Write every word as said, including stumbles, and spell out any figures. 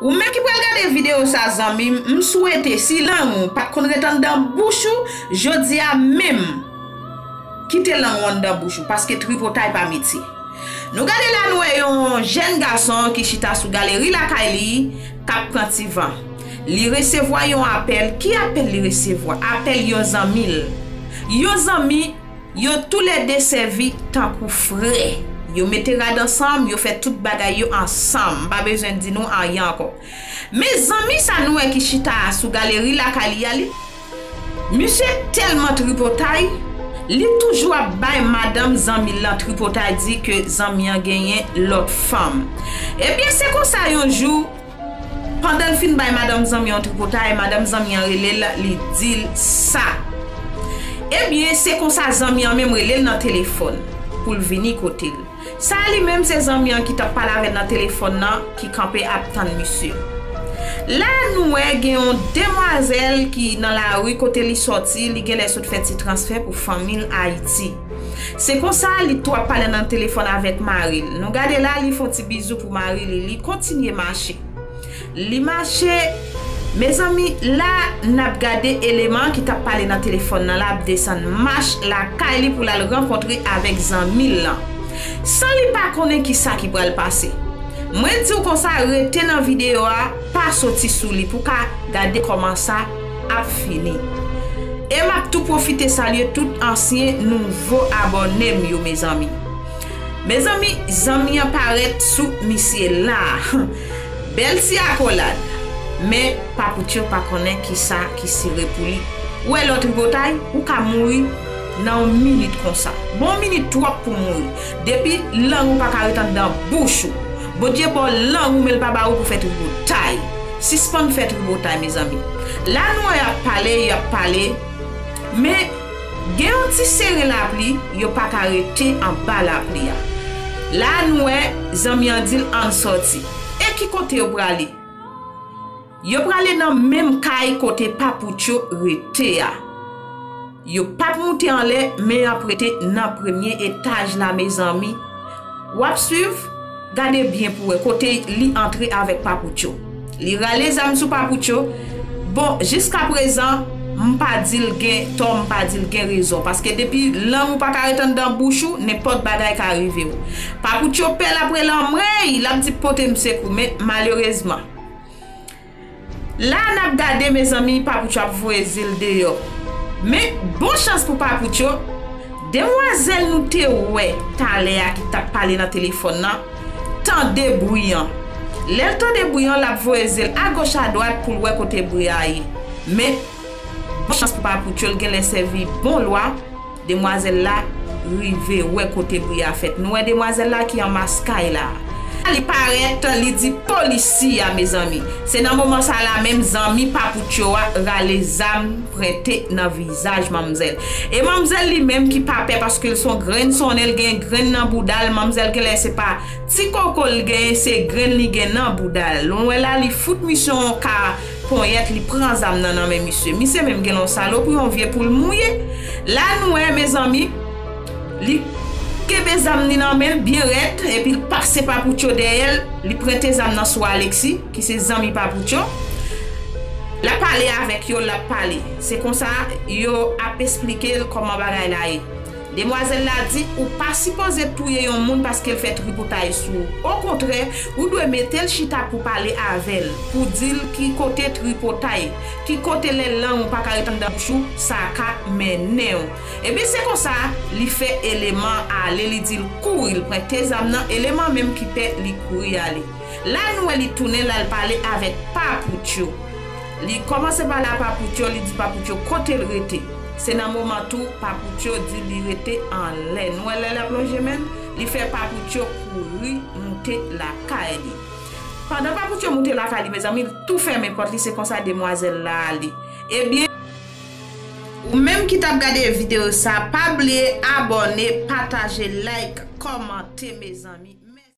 Ou menm ki pral gade videyo sa, zanmi m, m swete, si lang ou pa t konn ret anndan bouch ou, jodi a menm, kite lang ou anndan bouch ou, paske tripotay pa metye. Nou gade la, nou wè yon jèn gason ki chita sou galeri lakay li, k ap pran ti van. Li resevwa yon apèl. Ki apèl li resevwa? Apèl yon zanmi l. Yon zanmi, yo toulède sèvi tankou frè. Yo mete rad ansanm, yo fè tout bagay yo ansanm. M pa bezwen di nou anyen ankò. Men zanmi sa nou wè ki chita sou galeri lakay li a, li, misye tèlman tripotay, li toujou ap bay madanm zanmi l lan tripotay, di ke zanmi an genyen lòt fanm. Ebyen, se konsa yon jou, pandan l fin bay madanm zanmi an tripotay, madanm zanmi an rele l, li di l sa. Ebyen, se konsa zanmi an menm rele l nan telefòn pou l vini kote l. Sa a li menm se zanmi an ki t ap pale avè l nan telefòn nan ki kanpe ap tann misye. La nou wè gen yon demwazèl ki nan lari kote li sòti, li genlè sot fè ti transfè pou fanmi l Ayiti. Se konsa li tou ap pale nan telefòn avèk mari l. Nou gade la, li fè yon ti bizou pou mari li, li kontinye mache. Li mache. Mezanmi, la n ap gade eleman ki t ap pale nan telefòn nan la ap desann mach lakay li pou l al rankontre avèk zanmi l lan, san li pa konnen ki sa ki pral pase. Mwen di w konsa, rete nan videyo a, pa soti sou li pou w ka gade kòman sa ap fini. E m ap tou pwofite salye tout ansyen nouvo abòne m yo, mezanmi. Mezanmi, zanmi an parèt sou misye la. Bèl ti akolad. Men Papoucho pa konnen ki sa ki sere pou li. Ou wè lè w tripotay, ou ka mouri nan yon minit konsa. Bon, yon minit twòp pou mouri. Depi lang ou pa ka ret anndan bouch ou. Bondye ba w lang ou, men l pa ba ou pou fè tripotay. Sispann fè tripotay, mezanmi. La nou wè y ap pale, y ap pale. Men gen yon ti seren lapli, yo pa ka rete anba lapli a. La nou wè zanmi an di l ann sòti. E ki kote yo prale? Yo prale nan menm kay kote Papoucho rete a. Yo p ap moute anlè, men y ap rete nan premye etaj la, mezanmi. W ap swiv? Gade byen pou w wè kote li antre avèk Papoucho. Li rale zam sou Papoucho. Bon, jiskaprezan, m pa di l gen tò, m pa di l gen rezon. Paske depi lang ou pa ka ret anndan bouch ou, nenpòt bagay ka rive w. Papoucho pè, l ap rele anmwey, l ap di pote m sekou, men malerezman. La n ap gade, mezanmi, Papoucho ap voye zye l deyò. Men, bon chans pou Papoucho, demwazèl nou te wè talè a ki t ap pale nan telefòn nan, tande bri an. Lè l tande bri an, l ap voye zye l agoch adwat pou l wè kote bri a ye. Men, bon chans pou Papoucho, l genlè sèvi bon lwa, demwazèl la rive wè kote bri a fèt. Nou wè demwazèl la ki an mas kay la. Li parèt, li di polisye a, mezanmi. Se nan moman sa la menm zanmi Papoucho a rale zam pwente nan vizaj manmzèl. E manmzèl li menm ki pa pè paske l se yon grenn sonnen, l gen grenn nan bouda l. Manmzèl genlè se pa ti koko l genyen, se grenn li gen nan bouda l. Nou wè la, li fout misye yon ka ponyèt, li pran zam nan nan men misye. Misye menm gen yon salopri, yon vye poul mouye. La nou wè, mezanmi, li kenbe zam li nan men l byen rèd, epi l pase Papoucho dèyè l, li pwente zam nan sou Alexis, ki se zanmi Papoucho. L ap pale avèk yo, l ap pale. Se konsa yo ap esplike l kòman bagay la ye. Demwazèl la di, ou pa sipoze touye yon moun paske l fè tripotay sou ou. Okontrè, ou dwe mete l chita pou pale avè l, pou di l ki kote tripotay, ki kote lè lang ou pa ka ret anndan bouch ou, sa ka mennen w. Ebyen, se konsa, li fè eleman ale, li di l kouri, l pran te zam nan, eleman menm ki pè, li kouri ale. La nou wè li tounen, l al pale avèk Papoucho. Li kòmanse pale a Papoucho, li di Papoucho kote l rete. Se nan moman tou Papoucho di li rete anlè. Nou wè lè l ap lonje men l, li fè Papoucho kouri moute lakay li. Pandan Papoucho moute lakay li, mezanmi, l tou fèmen pòt li, se konsa demwazèl la ale. Ebyen, ou menm ki t ap gade videyo sa, pa bliye abòne, pataje, like, kòmante, mezanmi.